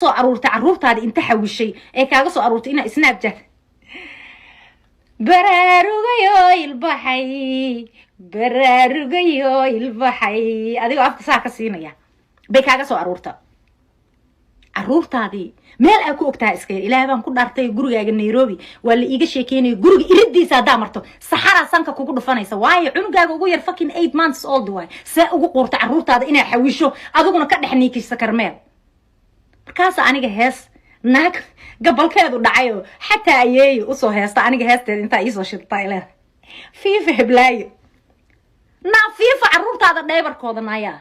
Soo aruurtay caruurtaadi inta xawishay ee kaaga soo aruurtay inaa Snapchat baraarugayo ilbaxay, baraarugayo ilbaxay, adigoo afka saa ka siinaya bay kaaga soo aruurta caruurtaadii. Meel aa ku ogtaha iska yar. Ilaahay baan ku dhaartay, gurigaaga Nairobi waa la iiga sheekeynaya. Guriga iridiisa haddaa marto, saxaraa sanka kugu dhufanaysa, waayo cunugaaga ugu yar fucking 8 months old waay. See ugu quurta caruurtaada inay xawisho, adiguna ka dhex niikisa karmeel? Markaasa aniga hees naag gabalkeedu dhacay oo xataa ayeeyo usoo heesta, aniga heesteeda intaa iisoo shidtaa leedahay fiifa heblaayo. Naa fiifa caruurtaada dhaybarkooda, naayaa,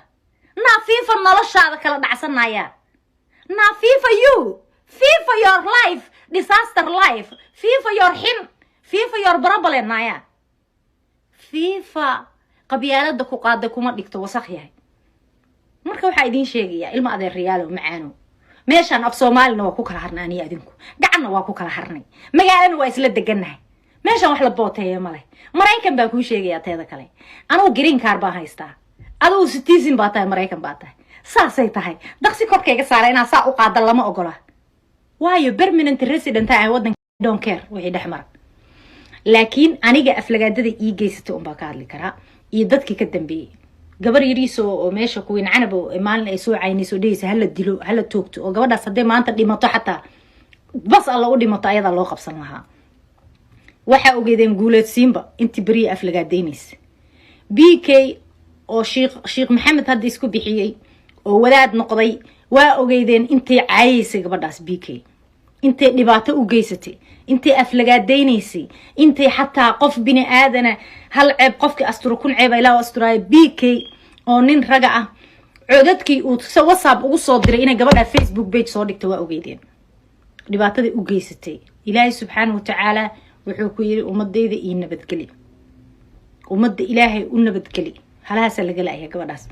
naa fiifa noloshaada kala dhacsanaya, naa fiifa you, fiifa your life, disaster life, fiifa your xin, fiifa your problem, naya fiifa qabyaalada ku qaada kuma dhigto, wasakh yahay. Marka waxaa idiin sheegayaa, ilma adeerayaalo macaano, meeshaan af Soomaalina waa ku kala harnay, aniyo adinku gacanna waa ku kala harnay, magaalana waa isla degannahay. Meeshaan wax la booteeya male. Maraykan baa kuu sheegayaa. Teeda kale, anugu green card baan haystaa, adugu citizen baa tahay, Maraykan baa tahay. Saasay tahay, daqsi korkayga saara inaa saa u qaada lama ogola, waayo permanent resident ah waddanka. Don't care wixii dhex mara, laakiin aniga aflagaadada ii geysatay unbaa ka hadli karaa iyo dadkii ka dambeeyey. Gabar yariiso oo meesha kuwiin Canab maalin ay soo caynayso, dhehaysa hala dilo, hala toogto, oo gabadhaas hadday maanta dhimato, xataa bas alla u dhimato, ayadaa loo qabsan lahaa. Waxaa ogeedeen Guuleedsiinba intii beriya aflagaadaynaysa BK oo Shiikh Maxamed hadda isku bixiyey oo wadaad noqday. Waa ogeydeen intay caayeysay gabadhaas BK, intay dhibaato u geysatay, intay aflagaadaynaysay, intay xataa qof bini aadana hal ceeb qofkii asturo kun ceeba ilaa asturaayo. BK oo nin raga ah, codadkii uu WhatsApp ugu soo diray inay gabadha Facebook page soo dhigta, waa ogeydeen dhibaatada u geysatay. Ilaahay subxaana watacaala wuxuu ku yiri: "Ummadayda ii nabadgeli, ummadda Ilaahay u nabadgeli." Halahaasaa laga laaya gabadhaas.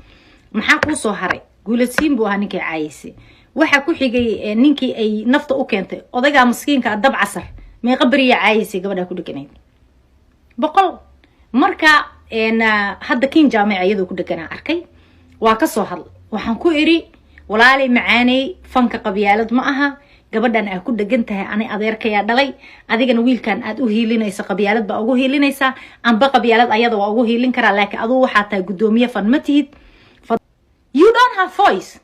Maxaa kuu soo haray? Guuladsiin buu ahaa ninkay caayeysay. Waxaa ku xigay ninkii ay nafta u keentay, odaygaa maskiinka a, Dab Casar. Meeqa beriya caayeysay gabadhaa ku dheganayd? 100. Marka hadda Kiin Jaamica iyadoo ku dheganaa arkay, waa kasoo hadl. Waxaan ku idhi: "Walaalay macaaney, fanka qabyaalad ma aha. Gabadhan aa ku dhegan tahay ani adeerkayaa dhalay. Adigana wiilkan aad u hiilinayso qabyaalad baa ugu hiilinaysaa, amba qabyaalad ayada waa ugu hiilin karaa, laakiin adugu waxaa tahay guddoomiye fan ma tihid. You don't have voice.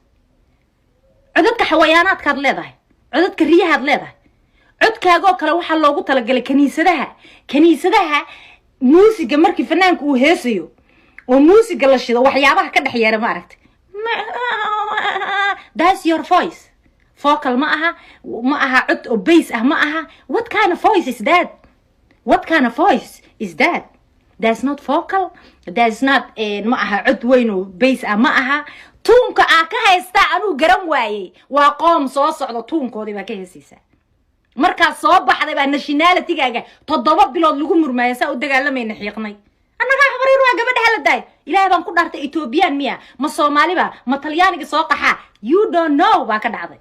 Codadka xawayaanaadkaad leedahay, codadka riyahaad leedahay. Codkaagoo kale waxaa loogu talagalay kaniisadaha. Kaniisadaha muusiga markii fanaanka uu heesayo oo muusiga la shido, waxyaabaha ka dhex yeera ma aragtay? That's your voice. Vocal ma aha, ma aha cod oo bass ah ma aha. What kind of voice is that? What kind of voice is that? That's not vocal, that's not, ma aha cod weyn oo bass ah ma aha. Tuunka aa ka haystaa anuu garan waayey. Waa qoom soo socda, tuunkoodii baa ka heesaysaa. Markaas soo baxday baa nationalitygaaga 7 bilood lagu murmaaya. Saa u dagaalamayna, xiiqnay annagaa habaryar waa gabadha hala daay. Ilaahay baan ku dhaartay, Ethoobiyan miya, ma Soomaaliba, ma Talyaaniga soo qaxaa? You don't know baa ka dhacday.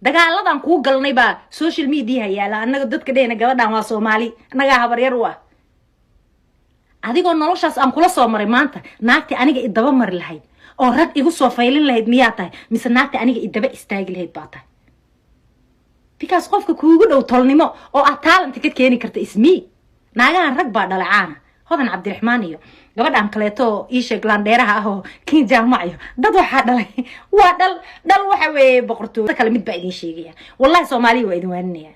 Dagaaladan kuu galnay baa social mediaha yaala. Annaga dadka dhehna gabadhan waa Soomaali, annagaa habaryar u ah. Adigoo noloshaas aan kula soo maray, maanta naagtii aniga idaba mari lahayd oo rag igu soo faylin lahayd miyaa tahay, mise naagtii aniga idaba istaagi lahayd baa tahay? Because qofka kuugu dhow tolnimo oo aad talent ka keeni karta ismi naagahan rag baa dhalay caana, Hodan Cabdiraxmaan iyo gabadhan kaleeto ii sheeg, laandheeraha ah oo Kin Jaamac iyo dad waxaa dhalay waa dhal dhal. Waxa weeye boqortooy kale. Mid baa idin sheegaya, wallahi Soomaaliya waa idin waaninaya,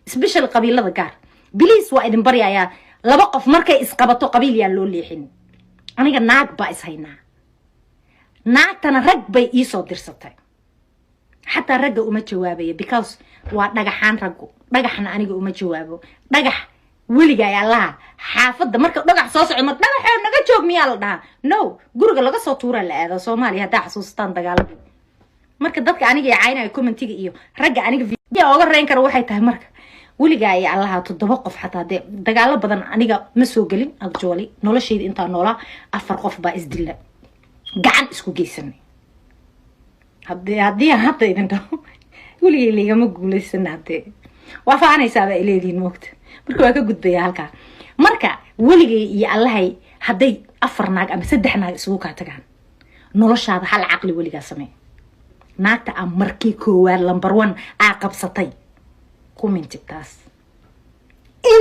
special qabiilada gaar. Please, waa idin baryayaa, laba qof markay isqabato qabiil yaan loo leexin. Aniga naag baa ishaynaa, naagtana rag bay iisoo dirsatay. Xataa ragga uma jawaabaya because waa dhagaxaan raggu. Dhagaxna aniga uma jawaabo. Dhagax weligaay allaha xaafadda marka dhagax soo socdo, mar dhagaxoo naga joog miyaa la dhahaa? No, guriga laga soo tuuraa la aada. Soomaaliya haddaa xasuustaan dagaaladii. Marka dadka aniga ee caynaya commentiga iyo ragga aniga oga reyn kara waxay tahay, marka weligaa iyo allaha toddoba qof xataa dee dagaalo badan aniga ma soo gelin. Actually, noloshayda intaa noolaa afar qof baa isdilla, gacan isku geysanay. Haddii aan hadda idin dhaho weligay laygama guulaysana, hadee waa faanaysaaba ay leedihiin moogta. Marka waa ka gudbaya halkaa. Marka weligay iyo allahay hadday afar naag ama saddex naag isugu kaa tagaan, noloshaada hal caqli weligaa samee. Naagta aa markii koowaad number one aa qabsatay ku mintib taas.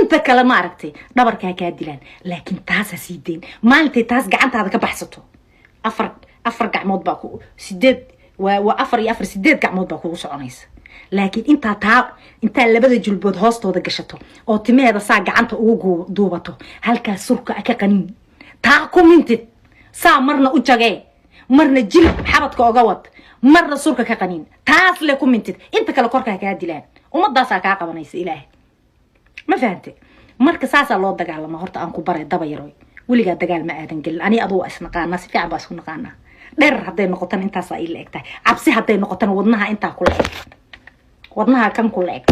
Inta kale, ma aragtay, dhabarkaa kaa dilaan, laakiin taas ha sii dayn. Maalintay taas gacantaada ka baxsato, afar afar gacmood baa ku, sideed, waa afar iyo afar, sideed gacmood baa kugu soconaysa. Laakiin intaa taa intaa labada julbood hoostooda gashato oo timaheeda saa gacanta ugu duubato, halkaas surka ka qaniin, taa ku mintid. Saa marna u jagee, marna jilib xabadka oga wad, marna surka ka qaniin, taas le ku mintid. Inta kale korkaa kaa dilaan, ummadaasaa kaa qabanaysa. Ilaahay, ma fahante? Marka saasaa loo dagaalama. Horta aan ku baray, daba yaroy, weligaa dagaal ma aadan gelin. Ani aduu waa isnaqaanaa, si fiican baa isku naqaanaa. Dherer hadday noqotana intaasaa ii la eg tahay. Cabsi hadday noqotana wadnaha intaa kula eg, wadnaha kan kula eg.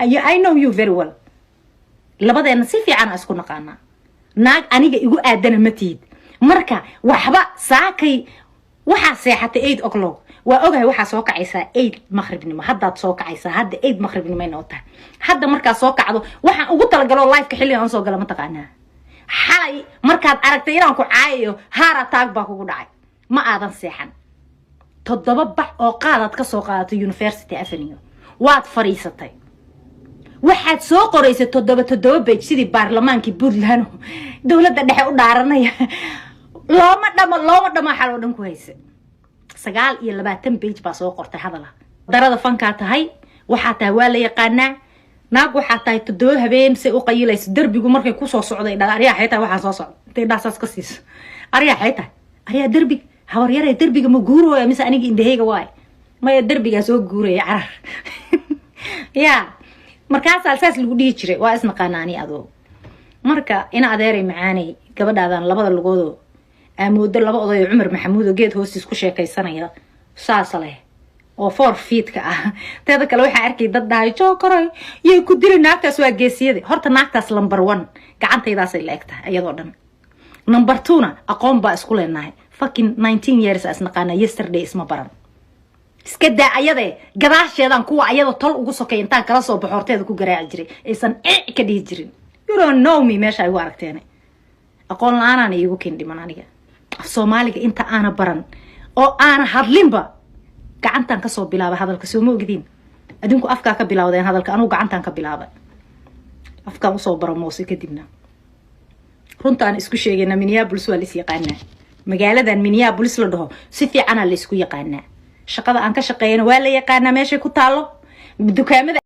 I know you very well. Labadeena si fiican aa isku naqaanaa. Naag aniga igu aadana ma tihid. Marka waxba saakay waxaa seexatay 8 o'clock, waa ogahay. Waxaa soo kacaysaa 8 maqribnimo. Haddaad soo kacaysaa, hadda 8 maqribnimo inoo tahay. Hadda markaad soo kacdo, waxaan ugu talagalo liveka xilligan aan soo gala, mataqaanaa? Xalay markaad aragtay inaan ku caayayo, heart attack baa kugu dhacay. Ma aadan seexan. 7 bax oo qaadaad ka soo qaadatay University Avenue, waad fadhiisatay, waxaad soo qoraysay toddoba toddoba page, sidii baarlamaankii Puntland dowladda dhexe u dhaaranaya. Looma dhamo, looma dhamo. Xal oo dhan ku haysa 29 page baa soo qortay. Hadala darada fankaa tahay, waxaa tahay waa la yaqaanaa. Naag waxaa tahay 7 habeen say u qayilayso derbigu markay kusoo socday dha, aryaa xay tahay waxaa soo socda? Intay dhaasaas ka siiso, aryaa xay tahay, aryaa derbig habaryare, derbiga ma guurooya mise aniga indhaheyga waay? Maya, derbigaa soo guuraya, carar ya. Markaasaa saas lagu dhihi jiray. Waa isnaqaana ani adoo. Marka ina adeeray macaanay, gabadhaadan labada lugoodoo aamoodo laba oday oo Cumar Maxamuud oo geed hoostiis ku sheekaysanaya saas leh oo 4 feetka ah. Teeda kale, waxaa arkay dad dhahay, "Jookaray yay ku dili naagtaas, waa geesiyada." Horta naagtaas number one gacantaydaasay la eg tahay iyadoo dhan. Number two-na aqoon baa isku leenahay. Fucking 19 years isnaqaana, yesterday isma baran. Iska daa ayade, gadaasheedan kuwa ayada tol ugu sokay intaan kala soo baxo horteeda ku garaaci jiray, aysan ka dhihi jirin. You don't know me. Meesha igu aragteen aqoon la-aanaana iigu kin dhiman. Aniga af Soomaaliga inta aana baran oo aana hadlinba gacantaan kasoo bilaabay hadalka. Soo ma ogdiin? Adinku afkaa ka bilawdeen hadalka, anugu gacantaan ka bilaabay. Afkaan usoo baro moose. Kadibna runtaan isku sheegayna, Minneapolis waa lais yaqaanaa. Magaaladan Minneapolis la dhaho si fiicanaa la isku yaqaanaa. Shaqada aan ka shaqeeyana waa la yaqaanaa, meeshay ku taalo dukaamada.